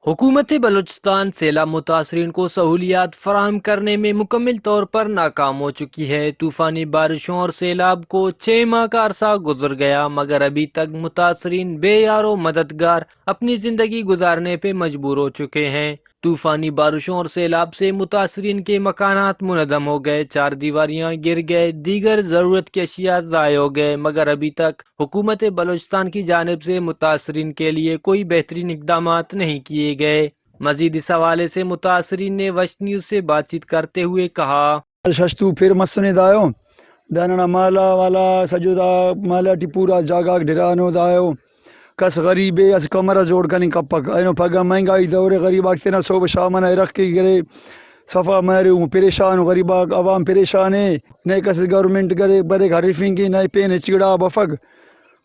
حکومت بلوچستان سیلاب متاثرین کو سہولیات فراہم کرنے میں مکمل طور پر ناکام ہو چکی ہے۔ طوفانی بارشوں اور سیلاب کو چھ ماہ کا عرصہ گزر گیا، مگر ابھی تک متاثرین بے یار و مددگار اپنی زندگی گزارنے پہ مجبور ہو چکے ہیں۔ طوفانی بارشوں اور سیلاب سے متاثرین کے مکانات منہدم ہو گئے، چار دیواریاں گر گئے، دیگر ضرورت کی اشیاء ضائع ہو گئے، مگر ابھی تک حکومت بلوچستان کی جانب سے متاثرین کے لیے کوئی بہترین اقدامات نہیں کیے گئے۔ مزید اس حوالے سے متاثرین نے وش نیوز سے بات چیت کرتے ہوئے کہا۔ ششتو پھر مستنے دایو، داننا مالا والا سجو دا، مالا ٹی پورا جاگہ ڈرانو دایو۔ کس غریبے اس کمرہ جوڑ کننگ کپک۔ اینو پگہ مہنگائی دورے، غریب آک تینا صبح شام انا ارغ کے گرے۔ صفا مہرے، او پریشان او، غریب آک عوام پریشان اے۔ نئے کس گورنمنٹ گرے بریک ہریفنگ کے، نئے پین چیڑا بفک۔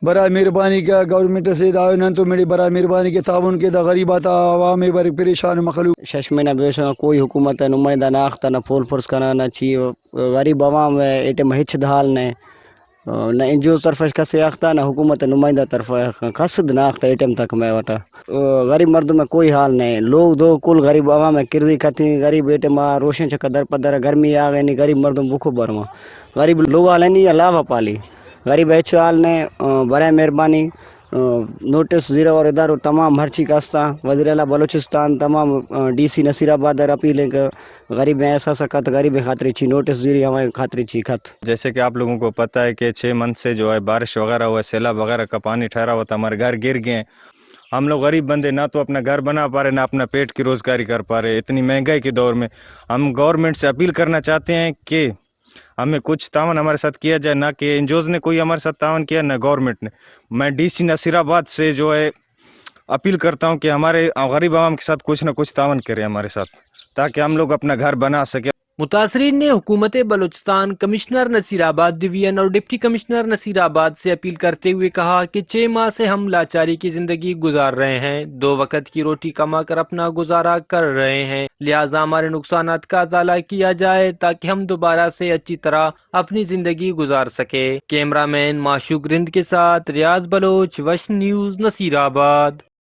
برائے مہربانی کہ گورنمنٹ سے دا نن تو میرے برائے مہربانی کہ تعاون کے دا غریب آتا عوام بریک پریشان مخلوق۔ شش مہینہ بیوشا کوئی حکومت نمائندہ نہ آختہ، نہ پول پرس کنا، نہ چی۔ غریب عوام اے ٹائم ہچ دھال نئے۔ نہ این جی اوز طرف اش کسے آختہ، نہ حکومت نمائندہ طرف اش کس نہ آختہ اے ٹائم تک مئے وٹا۔ غریب مردم ءِ کوئی حال نئے۔ لوگ دو کل غریب عوام ءِ کردی کھتی، غریب اے ٹائم ءَ روشن چکا در پہ در، گرمی آغے نی، غریب مردم بکھو برما۔ غریب لوگ حال نی، اللہ پالی۔ غریب ہچ حال نئے، برائے مہربانی۔ نوٹس زیرہ اور ادارو تمام ہرچی کستا، وزیر اعلیٰ بلوچستان، تمام ڈی سی نصیر آباد ءَ اپیل ہے کہ غریب احساس کت، غریب خاطر چی نوٹس زیری، ہمارے خاطر چی کت۔ جیسے کہ آپ لوگوں کو پتہ ہے کہ چھ منتھ سے جو ہے بارش وغیرہ ہوا ہے، سیلاب وغیرہ کا پانی ٹھہرا ہوا تھا، ہمارے گھر گر گئے ہیں۔ ہم لوگ غریب بندے، نہ تو اپنا گھر بنا پا رہے، نہ اپنا پیٹ کی روزگاری کر پا رہے۔ اتنی مہنگائی کے دور میں ہم گورنمنٹ سے اپیل کرنا چاہتے ہیں کہ ہمیں کچھ تعاون ہمارے ساتھ کیا جائے، نہ کہ این جی اوز نے کوئی ہمارے ساتھ تعاون کیا، نہ گورنمنٹ نے۔ میں ڈی سی نصیر آباد سے جو ہے اپیل کرتا ہوں کہ ہمارے غریب عوام کے ساتھ کچھ نہ کچھ تعاون کرے ہمارے ساتھ، تاکہ ہم لوگ اپنا گھر بنا سکیں۔ متاثرین نے حکومت بلوچستان، کمشنر نصیر آباد ڈویژن اور ڈپٹی کمشنر نصیر آباد سے اپیل کرتے ہوئے کہا کہ چھ ماہ سے ہم لاچاری کی زندگی گزار رہے ہیں، دو وقت کی روٹی کما کر اپنا گزارا کر رہے ہیں، لہذا ہمارے نقصانات کا ازالہ کیا جائے تاکہ ہم دوبارہ سے اچھی طرح اپنی زندگی گزار سکے۔ کیمرہ مین معشوق رند کے ساتھ ریاض بلوچ، وش نیوز، نصیر آباد۔